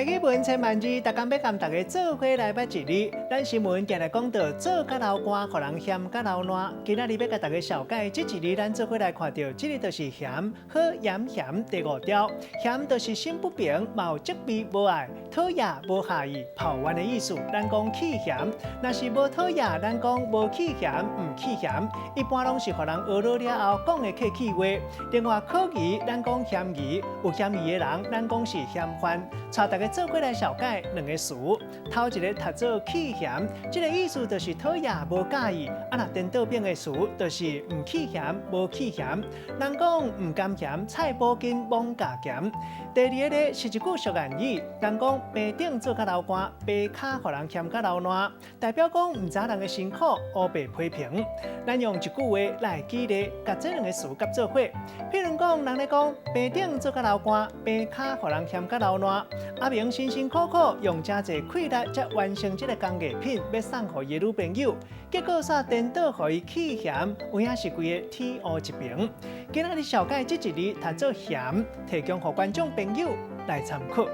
語文千萬字，逐工欲共大家做伙來捌一字。咱新聞定來講著做甲流汗，予人嫌甲流爛。今仔日欲共大家紹介這一字，咱做伙來看著，這个就是嫌，好鹽嫌第五條。嫌就是心不平，嘛有責備無愛、討厭無合意、抱怨的意思。咱講氣嫌，若是無討厭，咱講無氣嫌，毋氣嫌。一般攏是予人呵咾了後講的客氣話。另外可疑，咱講嫌疑，有嫌疑的人，咱講是嫌犯。帶大家做伙來紹介兩个詞，頭一个讀做氣嫌，這个意思就是討厭無佮意。啊，若顛倒反的詞就是毋氣嫌、無氣嫌。人講毋甘鹹，菜脯筋罔加鹹。第二个是一句俗諺語，人講平頂做甲流汗，白跤予人嫌甲流爛，代表講毋知人的辛苦，烏白批評。咱用一句話來舉例，共這兩个詞結做伙。譬如講，人咧講平頂做甲流汗，白跤予人嫌甲流爛。阿明辛辛苦苦用誠濟氣力才完成這个工藝品，欲送予伊的女朋友，結果煞顛倒予伊氣嫌，有影是規个天烏一爿。今仔日紹介這一字，讀做嫌，提供予觀眾朋友來參考。